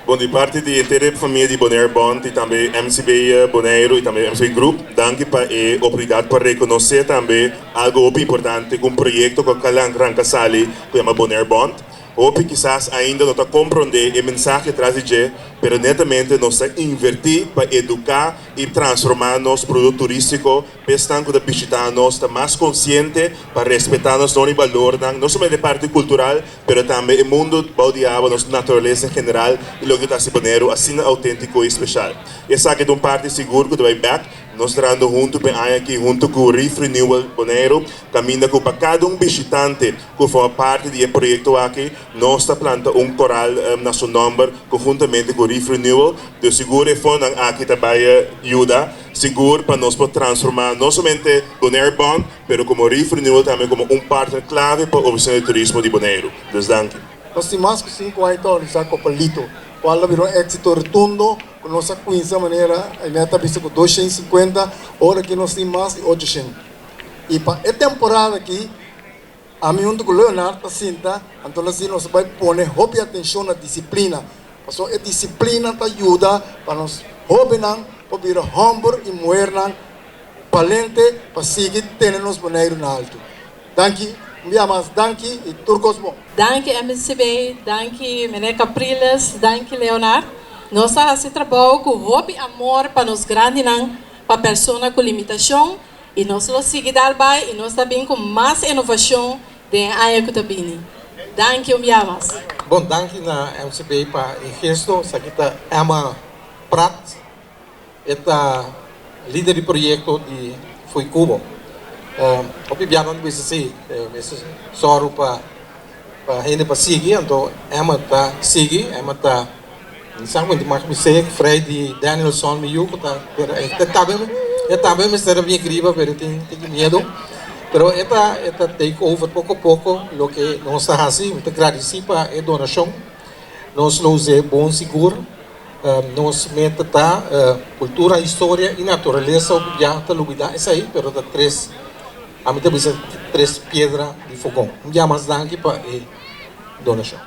Bon, di parti di henter famia di Bonaire Bond i tambe MCB Boneiru i tambe MCB Group, danki pa e oportunidat pa rekonosé tambe algu hopi importante ku un proyekto ku a ranka sali ku yama Bonaire Bond. Hopi kisas ainda no ta komprondé e mensahe tras di dje, pero netamente nos ta invertí pa eduká i transformá nos produkto turístiko pa esnan ku ta bishitá nos ta mas konsiente pa respetá nos norma i balornan, no solamente e parti kultural, pero tambe e mundu bou di awa, nos naturalesa en general i loke ta hasi Boneiru asina outéntiko i speshal. Esaki ta un parti sigur ku ta bai bèk. Nos trahando huntu p'e aña aki huntu ku Reef Renewal Boneiru, kaminda ku pa kada un bishitante ku forma parti di e proyekto aki, nos ta planta un koral na su nòmber konhuntamente ku Reef Renewal. Dus sigur e fondonan aki ta bai yuda sigur pa nos por transformá no solamente Bonaire Bond, pero komo Reef Renewal tambe komo un partner klave pa Ofisina di Turismo di Boneiru. Dus danki. Nos tin mas ku sinku aña ta organisá Kopalito, kual a bira un éksito rotundo. Ku nos a kuinsa manera e meta a bisa ku 250, ora aki nos tin mas di 800. I pa e temporada aki, ami huntu ku Leonard ta sinta, anto nos di nos a bai pone hopi atenshon na disiplina, pasobra e disiplina ta yuda pa nos hóbennan por bira hòmber i muhernan balente pa sigui tene nos Boneiru na altu. Danki, un bia mas danki i tur kos bon. Danki MCB, danki meneer Capriles, danki Leonard. Nos a hasi trabou ku hopi amor pa nos grandinan, pa persona ku limitashon i nos lo sigui dal bai i nos ta bin ku mas inovashon den e aña ku ta bini. Danki un bia mas. Bon, danki na MCB pa e gesto. Esaki ta Emma Prat. E ta lider di proyekto di Foei Kubo. Hopi bia nan ta bisa si, mester sòru pa pa hende pa sigui, anto Emma ta sigui, Emma ta mi sa kuenti mas bis'é Frei di Danielson mi yu ku ta pero e tambe e tambe mester a bin riba pero e tin tin miedu pero e ta e ta take over poko poko loke nos ta hasi mi ta gradisí pa e donashon nos lo us'é bon sigur. Nos meta ta cultura, historia y naturalesa hopi bia ta lubida esai pero ta tres ami ta bisa tres piedra di fogon. Un bia mas danki pa e donacion.